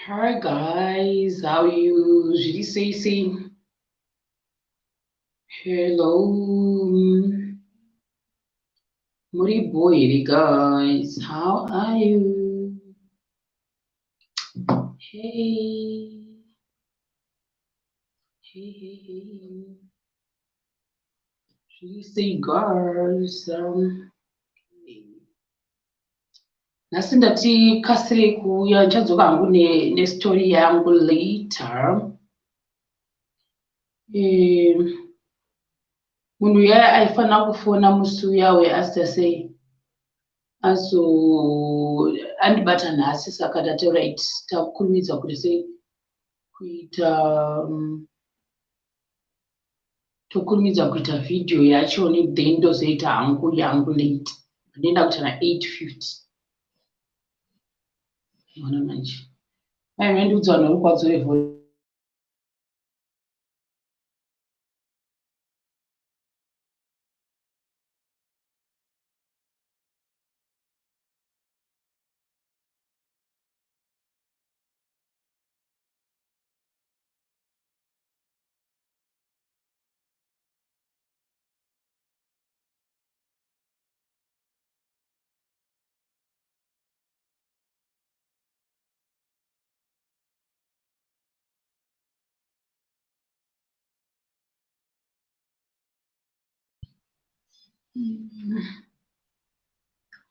Hi guys, how are you? Zviri sei sei? Hello. Muri bho here guys? How are you? Hey. Hey, hey, hey. Zviri sei guys? Nhasi ndati kasirei kuuya, ndichadzoka hangu nestory yangu later. Munhu uya aifanira kufona musi uya uya asita sei azo andibata nhasi, saka ndati right, takurumidza kuti sei kuita tokurumidza kuita vhidhiyo yacho, then ndozoita hangu yangu late. Ndinoenda kuita na 8:50. Ona manje mai mandiudza vanhu vari kwadzore.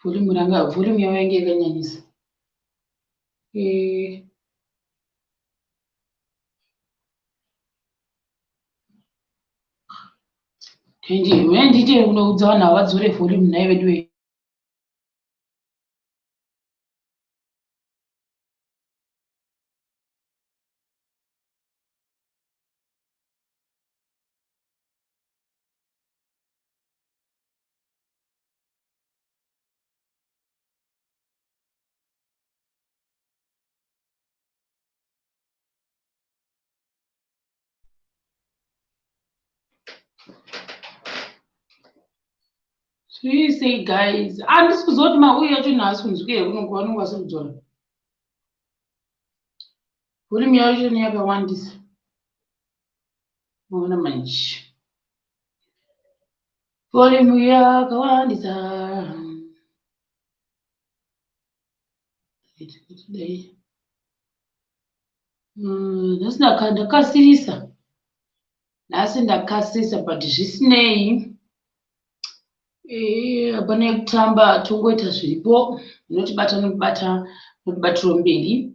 Volume ranga, volume yavo yange yakanyanyisa. Ndiite kunoudza vanhu ava vadzore volume nhai vedu wee. Zviri sei guys? Handisi kuziva kuti mauyi acho nhasi kunzwike here kuno kwavanenge vasiri kudzora. Volume yacho yakawandisa. Maona manje. Volume yakawandisa. Dai. Nhasi ndakasirisa. Nhasi ndakasirisa, but zvisinei. Hapana yekutamba, tongoita zviripo. Unotibata nokubata nokubatiro mberi.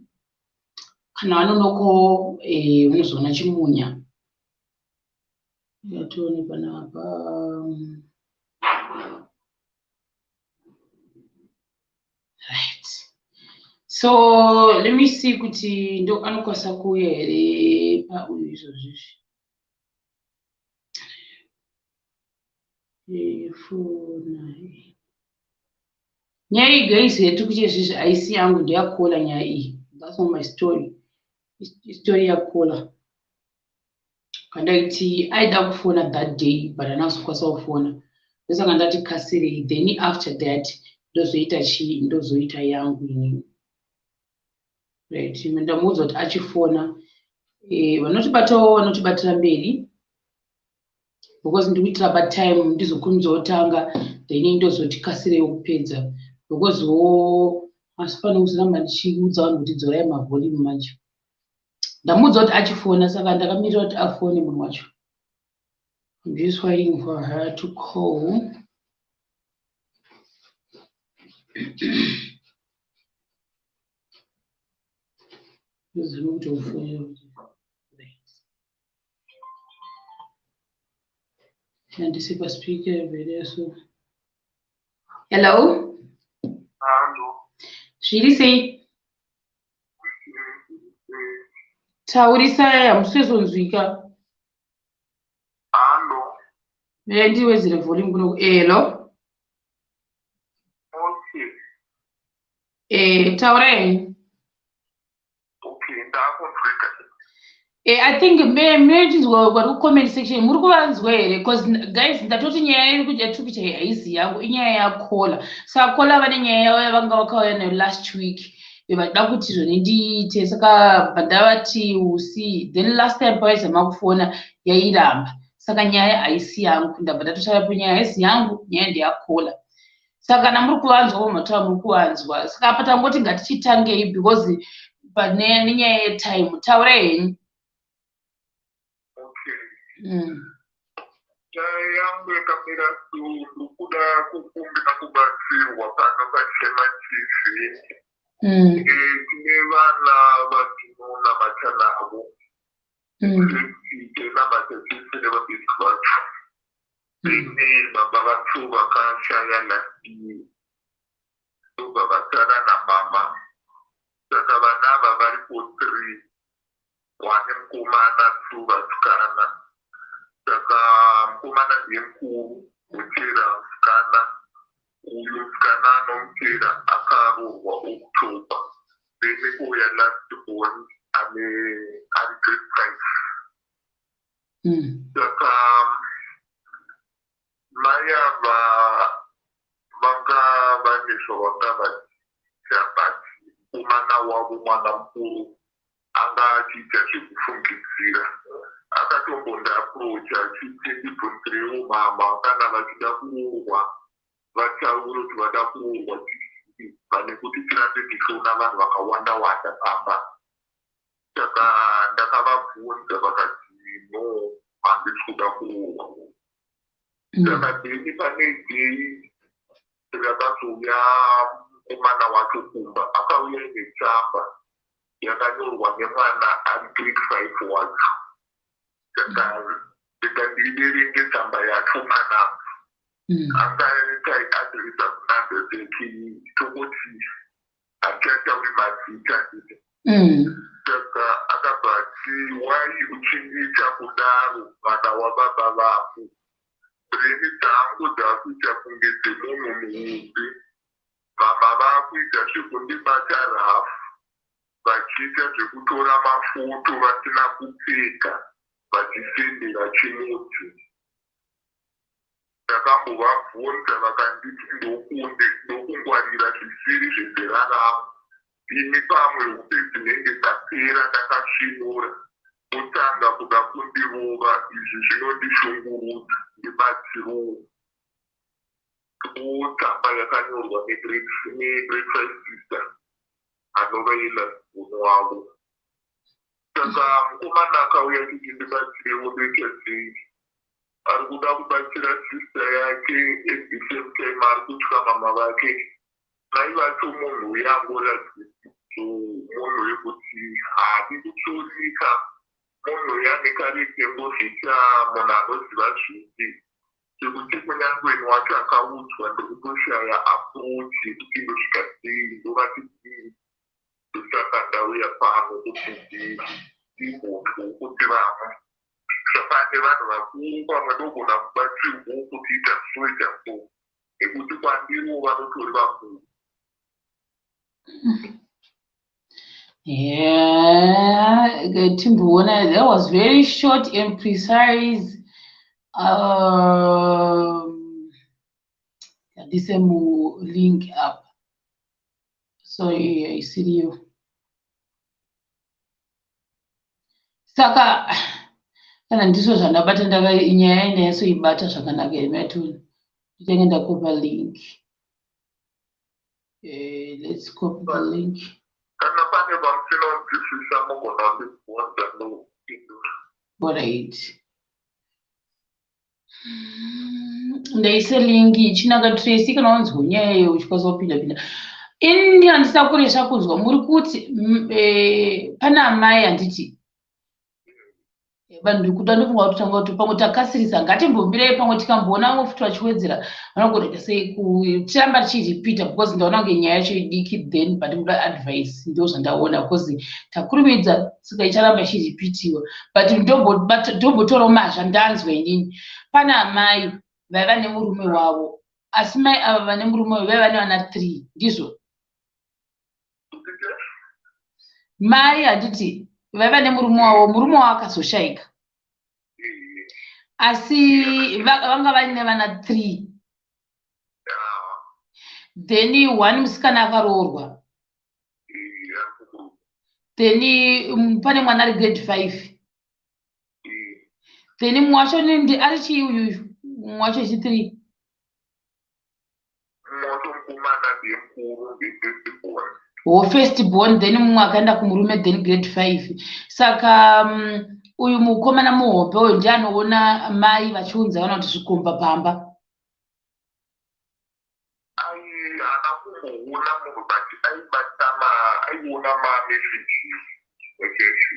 Kana vanonoko unozoona chimunya. Tione panapa. Right. So let me see kuti ndo anokwanisa kuuya here pauyu izvozvizvi. 4 9. Nyaya iyi guys yatiri kuita izvizvi haisi yangu, ndeyakola nyaya iyi. That's not my story. Story yakola. Kandaiti aida kufona that day, but haana kuzokwanisa kufona. Ndosaka ndati kasirei, then after that ndozoita chii, ndozoita yangu inini. Right, ndamuudza kuti achifona. Vanotibatawo vanotibatira mberi because ndiri kuitira patime ndizokurumidza kutanga, then ndozoti kasireiwo kupedza because wo asifanira kuzoramba ndichiudza vanhu kuti dzorai mavolume manje. Ndamuudza kuti achifona, saka ndakamirira kuti afone munhu wacho. I'm just waiting for her to call. Ndozama kuti ufonera kuti right. Handisi paspeaker here so. Hello? Hello. Zviri sei? Taurisai, hamusizonzwika. Hello. Ndiwedzere volume kuno. Hello? Okay. Taurai. Okay, ndakunzwika. I think mechinzwa vari kucomment section, muri kuvanzwa here? Because guys, ndatoti nyaya iri kuja tiri kuita haisi yangu, inyaya yakola. Saka kola vane nyaya yavo yavanga vakauya nayo last week. Vachida kuti zvoni ndiite, saka bva ndavati usi. Then last time pavaizama kufona yairamba, saka nyaya haisi yangu. Ndabva ndatotaura, nyaya haisi yangu, nyaya ndeyakola. Saka kana muri kuvanzwa vamataura, muri kuvanzwa. Saka apa tangoti ngatichitangei because pane nenyaya yetime. Taurai henyu. Okay. Nyaya yangu yakamira so, ndokuda kukumbira kubatsirwa pano paChema TV. Tine vana vatinonamata navo. Tinamata tese nevabereki vacho. Then baba vacho vakashaya last year, ndobva vasara namama. Saka vana ava varipo three, one mukomana, two vasikana. Saka mukomana ndiye mukuru, wotera musikana. Uyu musikana anomutera akaroorwa October. Then kuuya last born ane ari grade 5. Saka mai ava vanga vane zvavanga vachiita, but mukomana wavo, mwana mukuru, anga achiita zvekufungidzira. Akatombondiapproacha achiti ndibvunzirewo mama kana vachida kuroorwa, vataure kuti vada kuroorwa tizive, pane kuti tirambe tichiona vanhu vakawanda wanda pamba. Saka ndakavabvunza, vakati no, handisi kuda kuroorwa. Saka then pane day rakazouya mukomana wacho kumba, akauya ine tsamba yakanyorwa nemwana ari grade 5 wacho. Saka ndikandiverenge tsamba yacho panapa. Anga taiadresa kuna Ndodeki, tongoti hatichatauri mazita, handiti? Saka akabva ati, "Why uchindiita kudaro, mwana wababa vako? Brain dzangu dzakuita kunge dzemunhu muhombe. Mama vakuita zvekundibata rough, vachiita zvekutora mafoto vasina kupfeka, vachisendera chimuti. Ndakambovabvunza, vakanditi ndokunde ndokungwarira zvisiri zvezera rangu. Ini pamwe hope dzinenge dzapera, ndakasvinura, otanga kuda kundirova. Izvi zvinondishungurudza, ndibatsirowo." Tsamba yakanyorwa negrade 5 sister anova ilast born wavo. Saka mukomana akauya achiti ndibatsirewo, ndoita sei? Ari kuda kubatsira sister yake, at the same time ari kutya mama vake. Mai vacho munhu uyangoratidza munhu wekuti haadi kutsurika, munhu uyane karekembozvita munhu anoziva zvinji, sekuti kunyange wacho akaudzwa, ndikutoshaya approach yekuti ndosvika sei, ndovati dii. Ndosaka ndauya pano kuti ndimbonzwa kuti vamwe zvapane vanhu vakuru, pamwe ndogona kubatsirwawo kuti ita so, ita so, nekuti kwandiriwo vanotori vakuru. Yeah, timboona, that was very short and precise. Ndise mu link up. Sorry, isiriyo. Saka kana ndizvo zvandabata, ndaka nyaya ndanyatsoibata zvakanaka here? Matoni ndichange ndakopa link. Let's copy the link. Kana pane pamusina kunzwisisa, mugona kundibvunza, ndokupindura. Alright. Ndaise link chinaka. Tracy, kana wanzwa nyaya iyo uchikwanisa kupinda pinda. Ini handisina kuresva kunzwa. Muri kuti pane amai, handiti? Vanhu ndikuda ndofunga kuti tanga kuti pamwe takasirisa, ngatimbomirei, pamwe tikamboona vamwe futi vachiwedzera, vanogona kuita sei tiramba tichiripita, because ndaona kunge nyaya yacho idiki. Then but kuda advice, ndo zvandaona, because takurumidza, saka icharamba ichiripitiwa. But ndombotorawo mazvandanzwa inini. Pane amai vaiva nemurume wavo, asi mai ava vane murume uyu vaiva nevana 3, ndizvo? Mai, handiti, vaiva nemurume wavo, murume wavo akazoshayika, asi vanga vaine vana 3. Then one musikana akaroorwa. Then pane mwana ari grade 5. Then mumwe wacho ndi ari chii uyuyu, mumwe wacho chi3? Mumwe wacho mukomana, ndiye mukuru, ndefirst born. Wo first born. Then mumwe akaenda kumurume, then grade 5. Saka uyu mukomana muhombe uyu ndiye anoona mai vachiunza vana kuti zvikomba pamba? Ai, haana kumboona munhu, but aibata aiona mamessages echechi.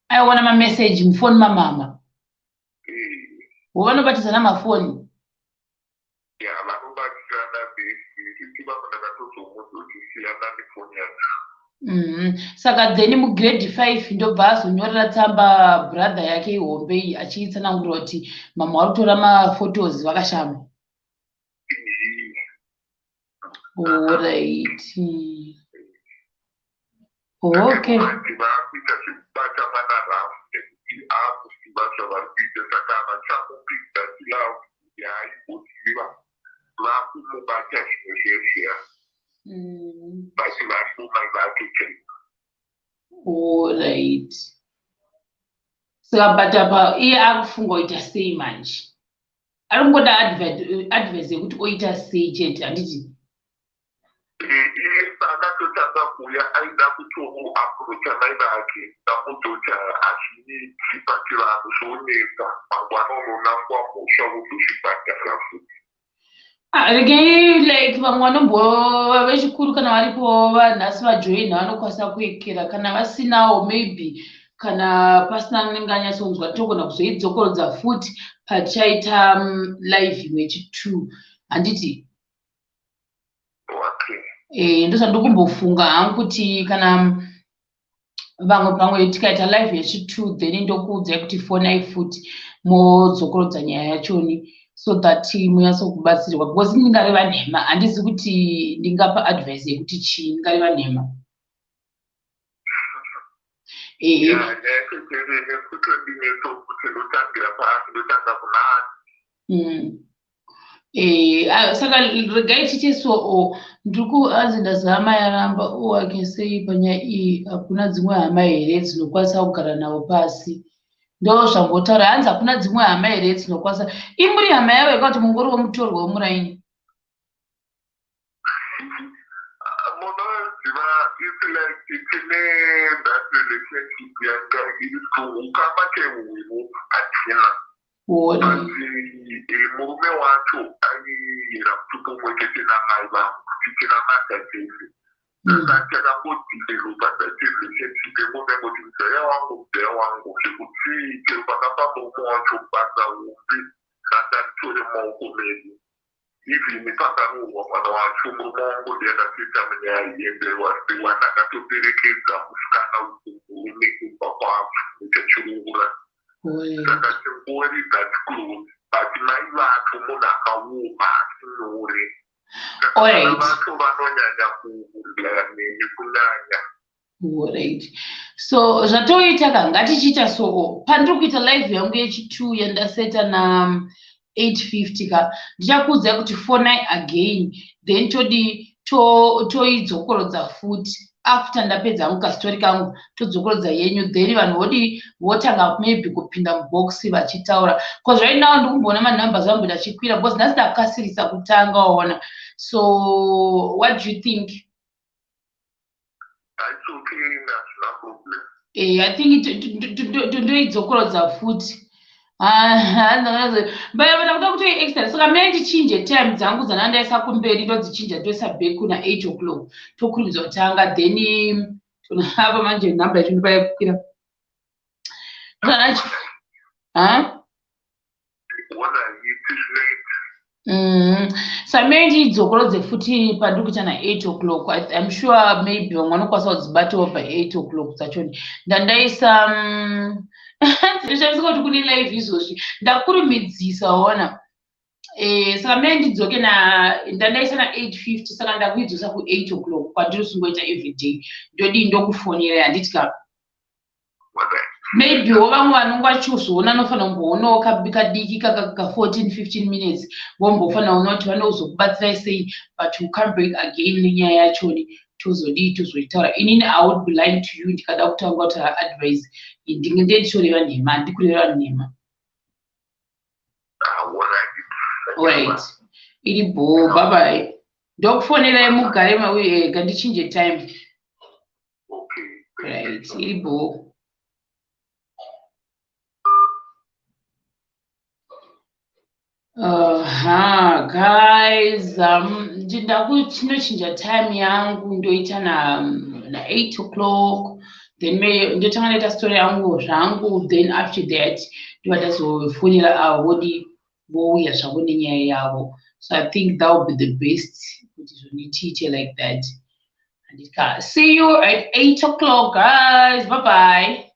Aiona mameseji mufoni mamama wo vanobatisana mafoni? Ya, vanobatirana besi kuti vamwe ndakatozomudza kuti siyana nefoni yacho. Saka then mugrade 5 ndobva azonyorera tsamba brother yake ihombe iyi, achiitsanangurira kuti mama vari kutora maphotos vakashama. Alright, okay. Manje vakuita zvekubata mwana rafu nekuti akuziva zvavari kuita, saka havachamupi that love yaaimboziva, vakumubata zvimwe zvezviya, but varipo mai vake chaivo. Alright, saka but apa iye akufunga kuita sei manje? Ari kungoda advice yekuti oita sei chete, handiti? Iye paakatotanga kuuya aida kutoapproacha mai vake. Ndamudzocha hazviiti pachivanhu, zvonetsa, mangwana unonangwa mhosva wozozvibhadhara futi. Ah, regai, like vamwe vanombova vechikuru kana varipo vanhasi vajoina vanokwanisa kuekera. Kana vasinawo, maybe kana pasina anenge anyatsonzwa, togona kuzoidzokorodza futi patichaita live imwe yechi2, handiti? Okay. Ndozvandikumbofunga hangu kuti kana vamwe pamwe tikaita live yechi2, then ndokuudzai kuti fonai futi modzokorodza nyaya yachoni, so that munyatsokubatsirwa, because ndingareva nhema, handizi kuti ndingapa advice yekuti chii, ndingareva nhema. Ehe. Ya, nyaya yacho kutondinetsa kuti ndotangira papi, ndotanga kunani. Saka regai tiite so. O ndiri anzi ndazama yaramba owake sei panyaya iyi? Hakuna dzimwe hama here dzinokwanisa kugara navo pasi? Ndo zvambotaura, hanzi hakuna dzimwe hama here dzinokwanisa? Imuri hama yavo yekati mungori womutorwa womuraini? Munoziva, it's like tine that relationship yanga iri strong, ukama chehwiro hatina. Ona. But murume wacho aiyera mutupo umwe chete namai vangu, tichinamata chese. Saka takangodevelopa that relationship yemunhu aingoti muzaya wangu, muzaya wangu, zvekuti chero pakafa murume wacho, basa hombe ranga ritore mumaoko medu. Even pakaroorwa mwana wacho, murume wangu ndiye akatoita munyaya yembe, was the one akatoperekedza musikana murume kumba kwacho kuita. Saka tingori that close, but mai vacho munhu akaoma, asinyore. Saka vana vacho vanonyanya kuuraya neni kunyanya. Alright. So zvatoita ka, ngatichiita so: pandiri kuita live yangu yechi2 yandaseta na 8:50 ka, ndichakuudzai kuti fonai again, then todi toidzokorodza futi after ndapedza hangu kastori kangu, todzokorodza yenyu, then vanhu vodi votanga maybe kupinda mubox vachitaura, because right now ndikumboona manumbers amboita achikwira because nhasi ndakasirisa kutanga, waona. So what do you think? It's okay, hazvina problem. I think ndoidzokorodza futi but ndakuda kuti extra, saka mene ndichinje time dzangu dzana ndaisa kumberi, ndodzichinja, toisa back kuna 8 o'clock, tokurumidza kutanga. Then apa manje nhamba yacho ndopayakwira. Ha. Ona iti zvinoita. Saka mene ndidzokorodze futi pandiri kuita na8 o'clock. I'm sure maybe vamwe vanokwanisa kudzibatawo pa8 o'clock dzachoni. Ndandaisa dzinoshamisa kuti kune live izvozvi, ndakurumidzisa, waona. Saka mene ndidzoke na ndandaisa na8:50, saka ndakuidzosa ku8 o'clock kwandiri sungoita everyday. Ndodii, ndokufonera, handiti ka? Maybe wo vamwe vanonge vachizoona anofanira kumboonawo kadiki ka 14 15 minutes, vombofanira kuona kuti vanozokubatsirai sei, but you come back again nenyaya yachoni. Tozodii, tozoitaura. Inini I would be lying to you ndikada kutanga kutaura advice, ndinge ndichitoreva nhema. Handi kureva nhema. Alright, iri bho. Bye bye, ndokufonerai mugare mauye ngandichinje time. Okay. Right, iri bho. Aha, guys, ndinochinja time yangu, ndoita na 8 o'clock, then ndotanga ndaita story yangu zvangu, then after that ndobva ndazofonera avo vodi vouya zvavo nenyaya yavo. So I think that will be the best kuti zvonditiite like that. Handika, see you at 8 o'clock, guys. Bye bye.